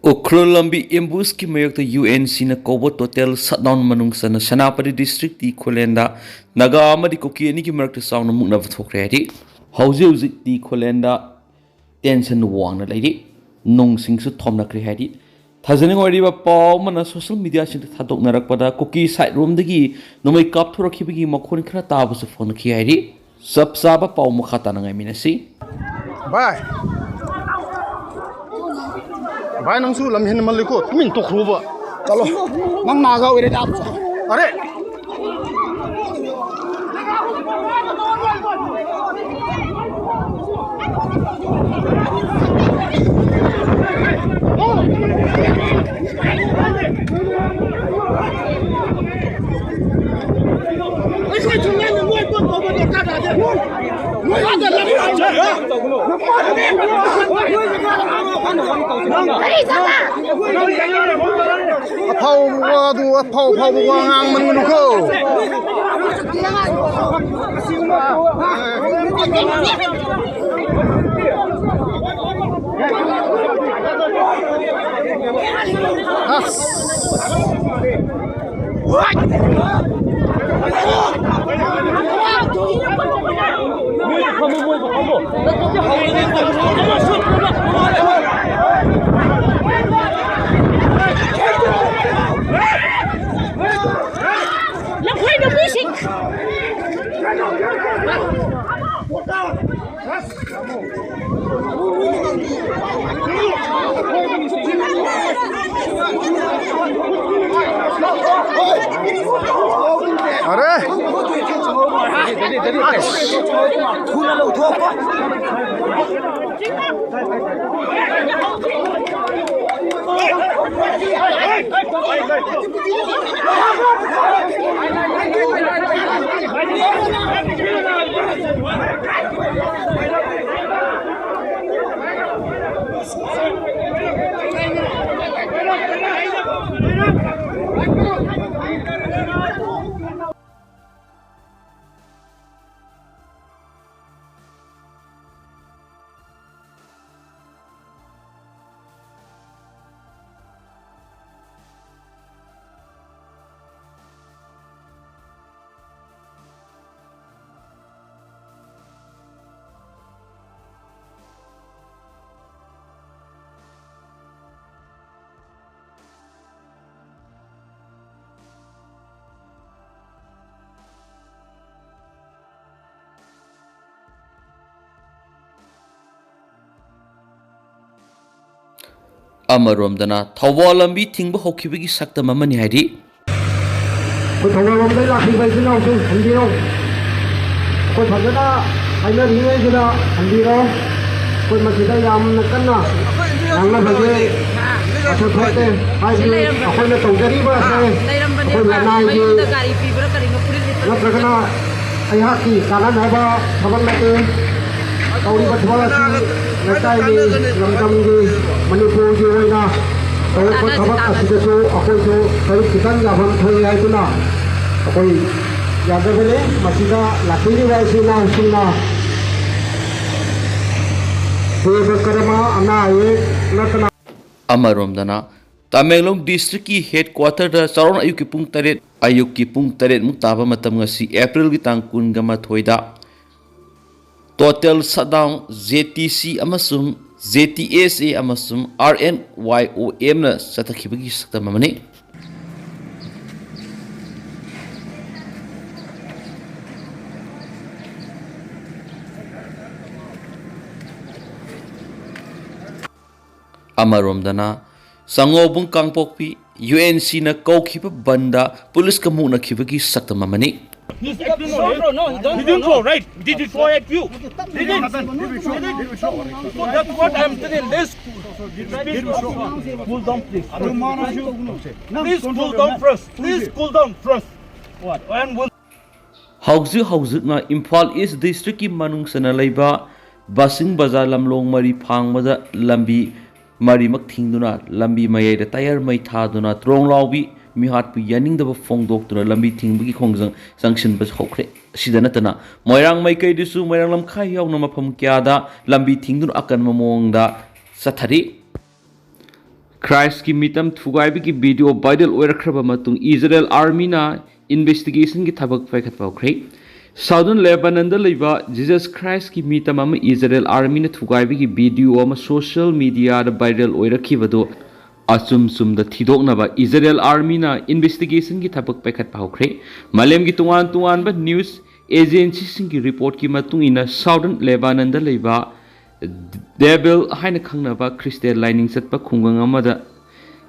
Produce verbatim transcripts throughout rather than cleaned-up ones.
ꯎꯈ꯭ꯔꯨꯜ ꯂꯝꯕꯤ ꯑꯦꯝꯕꯨꯁꯀꯤ ꯃꯥꯌꯣꯛꯇ U N ꯁꯤꯅ ꯀꯧꯕ ꯇꯣꯇꯦꯜ ꯁꯠꯗꯥꯎꯟ ꯃꯅꯨꯡ ꯆꯟꯅ ꯁꯦꯅꯥꯄꯇꯤ ꯗꯤꯁꯇ꯭ꯔꯤꯛ ꯇꯤ ꯈꯨꯂꯦꯟꯗ ꯅꯥꯒꯥ ꯑꯃꯗꯤ ꯀꯨꯀꯤ ꯑꯅꯤꯒꯤ ꯃꯔꯛꯇ ꯆꯥꯎꯅ ꯃꯨꯛꯅꯕ ꯊꯣꯛꯈ꯭ꯔꯦ ꯍꯥꯏꯔꯤ꯫ ꯍꯧꯖꯤꯛ ꯍꯧꯖꯤꯛ ꯇꯤ ꯈꯨꯂꯦꯟꯗ ꯇꯦꯟꯁꯟ ꯋꯥꯡꯅ ꯂꯩꯔꯤ꯫ ꯅꯣꯡꯁꯤꯡꯁꯨ ꯊꯣꯝꯅꯈ꯭ꯔꯦ ꯍꯥꯏꯔꯤ꯫ ꯊꯥꯖꯅꯤꯡꯉꯥꯏ ꯑꯣꯏꯔꯤꯕ ꯄꯥꯎ ꯑꯃꯅ ꯁꯣꯁꯦꯜ ꯃꯤꯗꯤꯌꯥꯁꯤꯡꯗ ꯊꯥꯗꯣꯛꯅꯔꯛꯄꯗ ꯀꯨꯀꯤ ꯁꯥꯏꯠ ꯔꯣꯝꯗꯒꯤ ꯅꯣꯡꯃꯩ ꯀꯥꯞꯊꯣꯔꯛꯈꯤꯕꯒꯤ ꯃꯈꯣꯟ ꯈꯔ ꯇꯥꯕꯁꯨ ꯐꯪꯈꯤ ꯍꯥꯏꯔꯤ꯫ ꯆꯞ ꯆꯥꯕ ꯄꯥꯎ ꯃꯈꯥ ꯇꯥꯅ ꯉꯥꯏꯃꯤꯟꯅꯁꯤ꯫ ꯚꯥꯏ, ꯚꯥꯏ, ꯅꯪꯁꯨ ꯂꯝ ꯍꯦꯟꯃꯜꯂꯤꯀꯣ, ꯇꯨꯃꯤꯟ ꯇꯣꯛꯈ꯭ꯔꯣꯕ꯫ ꯆꯠꯂꯣ, ꯅꯪ ꯅꯥꯒꯥ ꯑꯣꯏꯔꯦ, ꯆꯠꯂꯣ꯫ ꯑꯔꯦ! ꯑꯐꯥꯎꯕ ꯋꯥꯗꯨ, ꯑꯐꯥꯎ ꯑꯐꯥꯎꯕ ꯋꯥ ꯉꯥꯡꯃꯟꯒꯅꯨꯀꯣ꯫ ꯑꯁ꯫ ꯂꯐꯣꯏ ꯅꯨꯄꯤꯁꯤꯡ꯫ ꯑꯔꯦ! ꯊꯨꯅ ꯂꯧꯊꯣꯛꯀꯣ꯫ ꯑꯃꯔꯣꯝꯗꯅ ꯊꯧꯕꯥꯜ ꯂꯝꯕꯤ ꯊꯤꯡꯕ ꯍꯧꯈꯤꯕꯒꯤ ꯁꯛꯇꯝ ꯑꯃꯅꯤ ꯍꯥꯏꯔꯤ꯫ ꯑꯩꯈꯣꯏ ꯊꯧꯕꯥꯜ ꯂꯣꯝꯗꯒꯤ ꯂꯥꯛꯈꯤꯕ ꯏꯆꯤꯜ ꯏꯅꯥꯎꯁꯤꯡ ꯍꯟꯕꯤꯔꯣ꯫ ꯑꯩꯈꯣꯏ ꯐꯖꯅ ꯍꯥꯏꯅꯔꯤꯉꯩꯁꯤꯗ ꯍꯟꯕꯤꯔꯣ꯫ ꯑꯩꯈꯣꯏ ꯃꯁꯤꯗ ꯌꯥꯝꯅ ꯀꯟꯅ ꯉꯥꯡꯅꯕꯒꯤ ꯑꯊꯣꯏ ꯊꯣꯛꯇꯦ꯫ ꯍꯥꯏꯗꯤ ꯑꯩꯈꯣꯏꯅ ꯇꯧꯖꯔꯤꯕ ꯑꯁꯦ ꯑꯩꯈꯣꯏ ꯂꯅꯥꯏꯒꯤ ꯅꯠꯇ꯭ꯔꯒꯅ ꯑꯩꯍꯥꯛꯀꯤ ꯀꯥꯟꯅꯅꯕ ꯊꯕꯛ ꯅꯠꯇꯦ꯫ ꯇꯧꯔꯤꯕ ꯊꯕꯛ ꯑꯁꯤ ꯂꯩꯀꯥꯏꯒꯤ, ꯂꯝꯗꯝꯒꯤ, ꯃꯅꯤꯄꯨꯔꯒꯤ ꯑꯣꯏꯅ ꯇꯧꯔꯛꯄ ꯊꯕꯛ ꯑꯁꯤꯗꯁꯨ ꯑꯩꯈꯣꯏꯁꯨ ꯁꯔꯨꯛ ꯈꯤꯇꯪ ꯌꯥꯐꯝ ꯊꯣꯛꯏ ꯍꯥꯏꯗꯨꯅ ꯑꯩꯈꯣꯏ ꯌꯥꯖꯕꯅꯤ꯫ ꯃꯁꯤꯗ ꯂꯥꯛꯄꯤꯔꯤꯕ ꯏꯆꯤꯜ ꯏꯅꯥꯎꯁꯤꯡꯅ ꯗꯦꯕ ꯀꯔꯃ, ꯑꯅꯥ ꯑꯌꯦꯛ ꯅꯠꯇꯅ ꯑꯃꯔꯣꯝꯗꯅ ꯇꯃꯦꯡꯂꯣꯡ ꯗꯤꯁꯇ꯭ꯔꯤꯛꯀꯤ ꯍꯦꯗ ꯀ꯭ꯋꯥꯇꯔꯗ ꯆꯥꯎꯔꯥꯛꯅ ꯑꯌꯨꯛꯀꯤ ꯄꯨꯡ ꯇꯔꯦꯠ, ꯑꯌꯨꯛꯀꯤ ꯄꯨꯡ ꯇꯔꯦꯠꯃꯨꯛ ꯇꯥꯕ ꯃꯇꯝ ꯉꯁꯤ ꯑꯦꯄ꯭ꯔꯤꯜꯒꯤ ꯇꯥꯡ ꯀꯨꯟꯒ ꯃꯥꯊꯣꯏꯗ total shutdown, J T C ꯑꯃꯁꯨꯡ ꯖꯦ ꯇꯤ ꯑꯦꯁ ꯑꯦ ꯑꯃꯁꯨꯡ ꯑꯥꯔ ꯑꯦꯟ ꯋꯥꯏ ꯑꯣ ꯑꯦꯝꯅ ꯆꯠꯊꯈꯤꯕꯒꯤ ꯁꯛꯇꯝ ꯑꯃꯅꯤ꯫ ꯑꯃꯔꯣꯝꯗꯅ ꯁꯉꯧꯕꯨꯡ ꯀꯥꯡꯄꯣꯛꯄꯤ ꯌꯨ ꯑꯦꯟ ꯁꯤꯅ ꯀꯧꯈꯤꯕ ꯕꯟꯗ ꯄꯨꯂꯤꯁꯀ ꯃꯨꯛꯅꯈꯤꯕꯒꯤ ꯁꯛꯇꯝ ꯑꯃꯅꯤ꯫ He's acting on it. He didn't throw, right? Did he throw at you? He didn't. He didn't. So that's what I'm telling. Let's cool down, please. Please cool down first. Please cool down first. What? And we'll ꯍꯧꯖꯤꯛ ꯍꯧꯖꯤꯛꯅ ꯏꯝꯐꯥꯜ ꯏꯁ ꯗꯤꯁꯇ꯭ꯔꯤꯛꯀꯤ ꯃꯅꯨꯡ ꯆꯟꯅ ꯂꯩꯕ ꯕꯁꯤꯡ ꯕꯖꯥꯔ ꯂꯝꯂꯣꯡ ꯃꯔꯤ ꯐꯥꯡꯕꯗ ꯂꯝꯕꯤ ꯃꯔꯤꯃꯛ ꯊꯤꯡꯗꯨꯅ ꯂꯝꯕꯤ ꯃꯌꯥꯏꯗ ꯇꯌꯥꯔ ꯃꯩ ꯊꯥꯗꯨꯅ ꯇ꯭ꯔꯣꯡ ꯂꯥꯎꯕꯤ ꯃꯤꯍꯥꯠꯄꯨ ꯌꯥꯅꯤꯡꯗꯕ ꯐꯣꯡꯗꯣꯛꯇꯨꯅ ꯂꯝꯕꯤ ꯊꯤꯡꯕꯒꯤ ꯈꯣꯡꯖꯪ ꯆꯪꯁꯤꯟꯕ ꯍꯧꯈ꯭ꯔꯦ꯫ ꯑꯁꯤꯗ ꯅꯠꯇꯅ ꯃꯣꯏꯔꯥꯡ ꯃꯥꯏꯀꯩꯗꯁꯨ ꯃꯣꯏꯔꯥꯡ ꯂꯝꯈꯥꯏ ꯌꯥꯎꯅ ꯃꯐꯝ ꯀꯌꯥꯗ ꯂꯝꯕꯤ ꯊꯤꯡꯗꯨꯅ ꯑꯀꯟꯕ ꯃꯑꯣꯡꯗ ꯆꯠꯊꯔꯤ꯫ ꯈ꯭ꯔꯥꯏꯁꯀꯤ ꯃꯤꯇꯝ ꯊꯨꯒꯥꯏꯕꯒꯤ ꯚꯤꯗꯤꯑꯣ ꯚꯥꯏꯔꯦꯜ ꯑꯣꯏꯔꯛꯈ꯭ꯔꯕ ꯃꯇꯨꯡ ꯏꯖꯔꯦꯜ ꯑꯥꯔꯃꯤꯅ ꯏꯟꯚꯦꯁꯇꯤꯒꯦꯁꯟꯒꯤ ꯊꯕꯛ ꯄꯥꯏꯈꯠꯄ ꯍꯧꯈ꯭ꯔꯦ꯫ ꯁꯥꯎꯗꯔꯟ ꯂꯦꯕꯥꯅꯟꯗ ꯂꯩꯕ ꯖꯤꯖꯁ ꯈ꯭ꯔꯥꯏꯁꯀꯤ ꯃꯤꯇꯝ ꯑꯃ ꯏꯖꯔꯦꯜ ꯑꯥꯔꯃꯤꯅ ꯊꯨꯒꯥꯏꯕꯒꯤ ꯚꯤꯗꯤꯑꯣ ꯑꯃ ꯁꯣꯁꯤꯌꯦꯜ ꯃꯤꯗꯤꯌꯥꯗ ꯚꯥꯏꯔꯦꯜ ꯑꯣꯏꯔꯛꯈꯤꯕꯗꯨ ꯑꯆꯨꯝ ꯆꯨꯝꯗ ꯊꯤꯗꯣꯛꯅꯕ ꯏꯖꯔꯦꯜ ꯑꯥꯔꯃꯤꯅ ꯏꯟꯚꯦꯁꯇꯤꯒꯦꯁꯟꯒꯤ ꯊꯕꯛ ꯄꯥꯏꯈꯠꯄ ꯍꯧꯈ꯭ꯔꯦ꯫ ꯃꯥꯂꯦꯝꯒꯤ ꯇꯣꯉꯥꯟ ꯇꯣꯉꯥꯟꯕ ꯅ꯭ꯌꯨꯁ ꯑꯦꯖꯦꯟꯁꯤꯁꯤꯡꯒꯤ ꯔꯤꯄꯣꯔꯠꯀꯤ ꯃꯇꯨꯡ ꯏꯟꯅ ꯁꯥꯎꯗꯔꯟ ꯂꯦꯕꯥꯅꯟꯗ ꯂꯩꯕ ꯗꯦꯕꯦꯜ ꯍꯥꯏꯅ ꯈꯪꯅꯕ ꯈ꯭ꯔꯤꯁꯇꯤꯌꯥꯟ ꯂꯥꯏꯅꯤꯡ ꯆꯠꯄ ꯈꯨꯡꯒꯪ ꯑꯃꯗ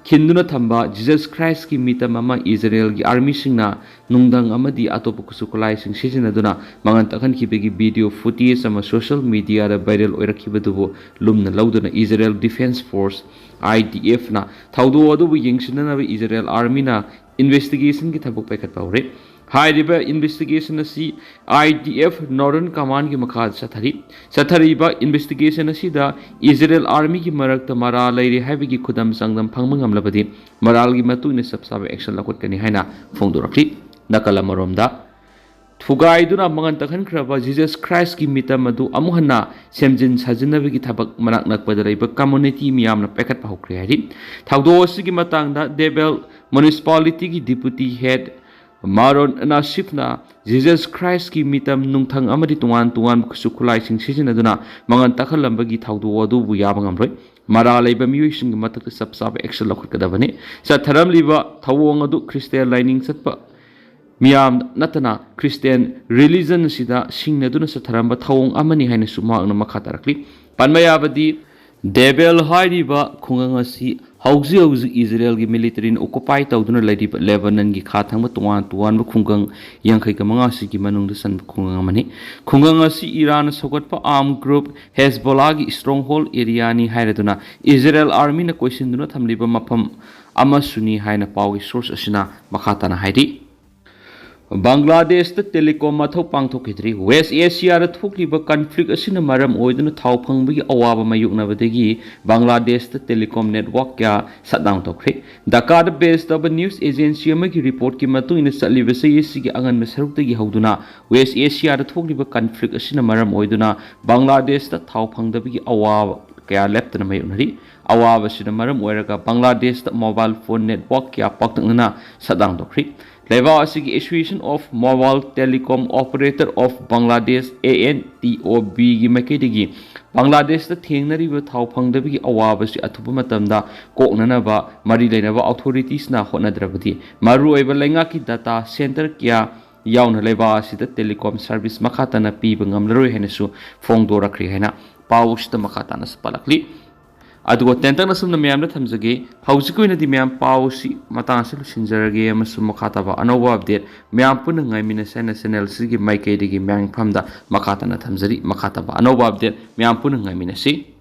ꯈꯤꯟꯗꯨꯅ ꯊꯝꯕ ꯖꯤꯖꯁ ꯈ꯭ꯔꯥꯏꯁꯀꯤ ꯃꯤꯇꯝ ꯑꯃ ꯏꯖꯔꯦꯜꯒꯤ ꯑꯥꯔꯃꯤꯁꯤꯡꯅ ꯅꯨꯡꯊꯪ ꯑꯃꯗꯤ ꯑꯇꯣꯞꯄ ꯈꯨꯠꯁꯨ ꯈꯨꯠꯂꯥꯏꯁꯤꯡ ꯁꯤꯖꯤꯟꯅꯗꯨꯅ ꯃꯉꯥꯜ ꯇꯥꯛꯍꯟꯈꯤꯕꯒꯤ ꯚꯤꯗꯤꯑꯣ ꯐꯨꯇꯦꯖ ꯑꯃ ꯁꯣꯁꯤꯌꯦꯜ ꯃꯤꯗꯤꯌꯥꯗ ꯚꯥꯏꯔꯦꯜ ꯑꯣꯏꯔꯛꯈꯤꯕꯗꯨꯕꯨ ꯂꯨꯝꯅ ꯂꯧꯗꯨꯅ ꯏꯖꯔꯦꯜ ꯗꯤꯐꯦꯟꯁ ꯐꯣꯔꯁ, IDF, ꯅ ꯊꯧꯗꯣꯛ ꯑꯗꯨꯕꯨ ꯌꯦꯡꯁꯤꯟꯅꯅꯕ ꯏꯖꯔꯦꯜ ꯑꯥꯔꯃꯤꯅ ꯏꯟꯚꯦꯁꯇꯤꯒꯦꯁꯟꯒꯤ ꯊꯕꯛ ꯄꯥꯏꯈꯠꯄ ꯍꯧꯔꯦ꯫ ꯍꯥꯏꯔꯤꯕ ꯏꯟꯚꯦꯁꯇꯤꯒꯦꯁꯟ ꯑꯁꯤ IDF Northern Command ꯒꯤ ꯃꯈꯥꯗ ꯆꯠꯊꯔꯤ꯫ ꯆꯠꯊꯔꯤꯕ ꯏꯟꯚꯦꯁꯇꯤꯒꯦꯁꯟ ꯑꯁꯤꯗ ꯏꯖꯔꯦꯜ ꯑꯥꯔꯃꯤꯒꯤ ꯃꯔꯛꯇ ꯃꯔꯥꯜ ꯂꯩꯔꯦ ꯍꯥꯏꯕꯒꯤ ꯈꯨꯗꯝ ꯆꯥꯡꯗꯝ ꯐꯪꯕ ꯉꯝꯂꯕꯗꯤ ꯃꯔꯥꯜꯒꯤ ꯃꯇꯨꯡ ꯏꯟꯅ ꯆꯞ ꯆꯥꯕ ꯑꯦꯛꯁꯟ ꯂꯧꯈꯠꯀꯅꯤ ꯍꯥꯏꯅ ꯐꯣꯡꯗꯣꯔꯛꯂꯤ꯫ ꯅꯥꯀꯜ ꯑꯃꯔꯣꯝꯗ, ꯊꯨꯒꯥꯏꯗꯨꯅ ꯃꯉꯥꯜ ꯇꯥꯛꯍꯟꯈ꯭ꯔꯕ ꯖꯤꯖꯁ ꯈ꯭ꯔꯥꯏꯁꯀꯤ ꯃꯤꯇꯝ ꯑꯗꯨ ꯑꯃꯨꯛ ꯍꯟꯅ ꯁꯦꯝꯖꯤꯟ ꯁꯥꯖꯤꯟꯅꯕꯒꯤ ꯊꯕꯛ ꯃꯅꯥꯛ ꯅꯛꯄꯗ ꯂꯩꯕ ꯀꯝꯃꯨꯅꯤꯇꯤ ꯃꯤꯌꯥꯝꯅ ꯄꯥꯏꯈꯠꯄ ꯍꯧꯈ꯭ꯔꯦ ꯍꯥꯏꯔꯤ꯫ ꯊꯧꯗꯣꯛ ꯑꯁꯤꯒꯤ ꯃꯇꯥꯡꯗ ꯗꯦꯕꯦꯜ ꯃ꯭ꯌꯨꯅꯤꯁꯤꯄꯥꯂꯤꯇꯤꯒꯤ ꯗꯤꯄꯨꯇꯤ ꯍꯦꯗ ꯃꯥꯔꯣꯟ ꯅꯥꯁꯤꯐꯅ ꯖꯤꯖꯁ ꯈ꯭ꯔꯥꯏꯁꯀꯤ ꯃꯤꯇꯝ, ꯅꯨꯡꯊꯪ ꯑꯃꯗꯤ ꯇꯣꯉꯥꯟ ꯇꯣꯉꯥꯟꯕ ꯈꯨꯠꯁꯨ ꯈꯨꯠꯂꯥꯏꯁꯤꯡ ꯁꯤꯖꯤꯟꯅꯗꯨꯅ ꯃꯉꯥꯜ ꯇꯥꯛꯍꯜꯂꯝꯕꯒꯤ ꯊꯧꯗꯣꯛ ꯑꯗꯨꯕꯨ ꯌꯥꯕ ꯉꯝꯂꯣꯏ꯫ ꯃꯔꯥꯜ ꯂꯩꯕ ꯃꯤꯑꯣꯏꯁꯤꯡꯒꯤ ꯃꯊꯛꯇ ꯆꯞ ꯆꯥꯕ ꯑꯦꯛꯁꯟ ꯂꯧꯈꯠꯀꯗꯕꯅꯤ꯫ ꯆꯠꯊꯔꯝꯂꯤꯕ ꯊꯧꯑꯣꯡ ꯑꯗꯨ ꯈ꯭ꯔꯤꯁꯇꯤꯌꯥꯟ ꯂꯥꯏꯅꯤꯡ ꯆꯠꯄ ꯃꯤꯌꯥꯝ ꯅꯠꯇꯅ ꯈ꯭ꯔꯤꯁꯇꯤꯌꯥꯟ ꯔꯤꯂꯤꯖꯟ ꯑꯁꯤꯗ ꯁꯤꯡꯅꯗꯨꯅ ꯆꯠꯊꯔꯝꯕ ꯊꯧꯑꯣꯡ ꯑꯃꯅꯤ ꯍꯥꯏꯅꯁꯨ ꯃꯍꯥꯛꯅ ꯃꯈꯥ ꯇꯥꯔꯛꯂꯤ꯫ ꯄꯟꯕ ꯌꯥꯕꯗꯤ, ꯗꯦꯕꯦꯜ ꯍꯥꯏꯔꯤꯕ ꯈꯨꯡꯒꯪ ꯑꯁꯤ ꯍꯧꯖꯤꯛ ꯍꯧꯖꯤꯛ ꯏꯖꯔꯦꯜꯒꯤ ꯃꯤꯂꯤꯇꯔꯤꯅ ꯑꯣꯀꯨꯄꯥꯏ ꯇꯧꯗꯨꯅ ꯂꯩꯔꯤꯕ ꯂꯦꯕꯅꯟꯒꯤ ꯈꯥ ꯊꯪꯕ ꯇꯣꯉꯥꯟ ꯇꯣꯉꯥꯟꯕ ꯈꯨꯡꯒꯪ ꯌꯥꯡꯈꯩꯒ ꯃꯉꯥ ꯑꯁꯤꯒꯤ ꯃꯅꯨꯡꯗ ꯆꯟꯕ ꯈꯨꯡꯒꯪ ꯑꯃꯅꯤ꯫ ꯈꯨꯡꯒꯪ ꯑꯁꯤ ꯏꯔꯥꯟꯅ ꯁꯧꯒꯠꯄ ꯑꯥꯔꯝ ꯒ꯭ꯔꯨꯞ ꯍꯦꯖꯕꯣꯂꯥꯒꯤ ꯁ꯭ꯇꯔꯣꯡꯍꯣꯜ ꯑꯦꯔꯤꯌꯥꯅꯤ ꯍꯥꯏꯔꯗꯨꯅ ꯏꯖꯔꯦꯜ ꯑꯥꯔꯃꯤꯅ ꯀꯣꯏꯁꯤꯟꯗꯨꯅ ꯊꯝꯂꯤꯕ ꯃꯐꯝ ꯑꯃꯁꯨꯅꯤ ꯍꯥꯏꯅ ꯄꯥꯎꯒꯤ ꯁꯣꯔꯁ ꯑꯁꯤꯅ ꯃꯈꯥ ꯇꯥꯅ ꯍꯥꯏꯔꯤ꯫ ꯕꯪꯒ꯭ꯂꯥꯗꯦꯁꯇ ꯇꯦꯂꯤꯀꯣꯝ ꯃꯊꯧ ꯄꯥꯡꯊꯣꯛꯈꯤꯗ꯭ꯔꯤ꯫ ꯋꯦꯁ ꯑꯦꯁꯤꯌꯥꯗ ꯊꯣꯛꯂꯤꯕ ꯀꯟꯐ꯭ꯂꯤꯛ ꯑꯁꯤꯅ ꯃꯔꯝ ꯑꯣꯏꯗꯨꯅ ꯊꯥꯎ ꯐꯪꯕꯒꯤ ꯑꯋꯥꯕ ꯃꯥꯌꯣꯛꯅꯕꯗꯒꯤ ꯕꯪꯒ꯭ꯂꯥꯗꯦꯁꯇ ꯇꯦꯂꯤꯀꯣꯝ ꯅꯦꯠꯋꯥꯔꯛ ꯀꯌꯥ ꯁꯠ ꯗꯥꯎꯟ ꯇꯧꯈ꯭ꯔꯦ꯫ ꯙꯥꯀꯥꯗ ꯕꯦꯁ ꯇꯧꯕ ꯅ꯭ꯌꯨꯁ ꯑꯦꯖꯦꯟꯁꯤ ꯑꯃꯒꯤ ꯔꯤꯄꯣꯔꯠꯀꯤ ꯃꯇꯨꯡ ꯏꯟꯅ, ꯆꯠꯂꯤꯕ ꯆꯍꯤ ꯑꯁꯤꯒꯤ ꯑꯉꯟꯕ ꯁꯔꯨꯛꯇꯒꯤ ꯍꯧꯗꯨꯅ ꯋꯦꯁ ꯑꯦꯁꯤꯌꯥꯗ ꯊꯣꯛꯂꯤꯕ ꯀꯟꯐ꯭ꯂꯤꯛ ꯑꯁꯤꯅ ꯃꯔꯝ ꯑꯣꯏꯗꯨꯅ ꯕꯪꯒ꯭ꯂꯥꯗꯦꯁꯇ ꯊꯥꯎ ꯐꯪꯗꯕꯒꯤ ꯑꯋꯥꯕ ꯀꯌꯥ ꯂꯦꯞꯇꯅ ꯃꯥꯌꯣꯛꯅꯔꯤ꯫ ꯑꯋꯥꯕꯁꯤꯅ ꯃꯔꯝ ꯑꯣꯏꯔꯒ ꯕꯪꯒ꯭ꯂꯥꯗꯦꯁꯇ ꯃꯣꯕꯥꯏꯜ ꯐꯣꯟ ꯅꯦꯠꯋꯥꯔꯛ ꯀꯌꯥ ꯄꯥꯛꯇꯛꯅꯅ ꯁꯠ ꯗꯥꯎꯟ ꯇꯧꯈ꯭ꯔꯤ꯫ ꯂꯩꯕꯥꯛ ꯑꯁꯤꯒꯤ Association of Mobile Telecom Operator of Bangladesh, ANTOB ꯒꯤ ꯃꯥꯏꯀꯩꯗꯒꯤ ꯕꯪꯒ꯭ꯂꯥꯗꯦꯁꯇ ꯊꯦꯡꯅꯔꯤꯕ ꯊꯥꯎ ꯐꯪꯗꯕꯒꯤ ꯑꯋꯥꯕꯁꯤ ꯑꯊꯨꯕ ꯃꯇꯝꯗ ꯀꯣꯛꯅꯅꯕ ꯃꯔꯤ ꯂꯩꯅꯕ ꯑꯣꯊꯣꯔꯤꯇꯤꯁꯅ ꯍꯣꯠꯅꯗ꯭ꯔꯕꯗꯤ ꯃꯔꯨꯑꯣꯏꯕ ꯂꯩꯉꯥꯛꯀꯤ ꯗꯇꯥ ꯁꯦꯟꯇꯔ ꯀꯌꯥ ꯌꯥꯎꯅ ꯂꯩꯕꯥꯛ ꯑꯁꯤꯗ ꯇꯦꯂꯤꯀꯣꯝ ꯁꯔꯚꯤꯁ ꯃꯈꯥ ꯇꯥꯅ ꯄꯤꯕ ꯉꯝꯂꯔꯣꯏ ꯍꯥꯏꯅꯁꯨ ꯐꯣꯡꯗꯣꯔꯛꯈ꯭ꯔꯦ ꯍꯥꯏꯅ ꯄꯥꯎꯁꯤꯗ ꯃꯈꯥ ꯇꯥꯅꯁꯨ ꯄꯥꯜꯂꯛꯂꯤ꯫ ꯑꯗꯨꯒ ꯇꯦꯟꯇꯛꯅ ꯁꯨꯝꯅ ꯃꯌꯥꯝꯗ ꯊꯝꯖꯒꯦ, ꯍꯧꯖꯤꯛꯀꯤ ꯑꯣꯏꯅꯗꯤ ꯃꯌꯥꯝ ꯄꯥꯎꯁꯤ ꯃꯇꯥꯡ ꯑꯁꯤ ꯂꯣꯏꯁꯤꯟꯖꯔꯒꯦ, ꯑꯃꯁꯨꯡ ꯃꯈꯥ ꯇꯥꯕ ꯑꯅꯧꯕ ꯑꯞꯗꯦꯠ ꯃꯌꯥꯝ ꯄꯨꯟꯅ ꯉꯥꯏꯃꯤꯟꯅꯁꯦ ꯍꯥꯏꯅ ꯆꯦꯅꯦꯜ ꯑꯁꯤꯒꯤ ꯃꯥꯏꯀꯩꯗꯒꯤ ꯃꯌꯥꯝꯒꯤ ꯃꯐꯝꯗ ꯃꯈꯥ ꯇꯥꯅ ꯊꯝꯖꯔꯤ꯫ ꯃꯈꯥ ꯇꯥꯕ ꯑꯅꯧꯕ ꯑꯞꯗꯦꯠ ꯃꯌꯥꯝ ꯄꯨꯟꯅ ꯉꯥꯏꯃꯤꯟꯅꯁꯤ꯫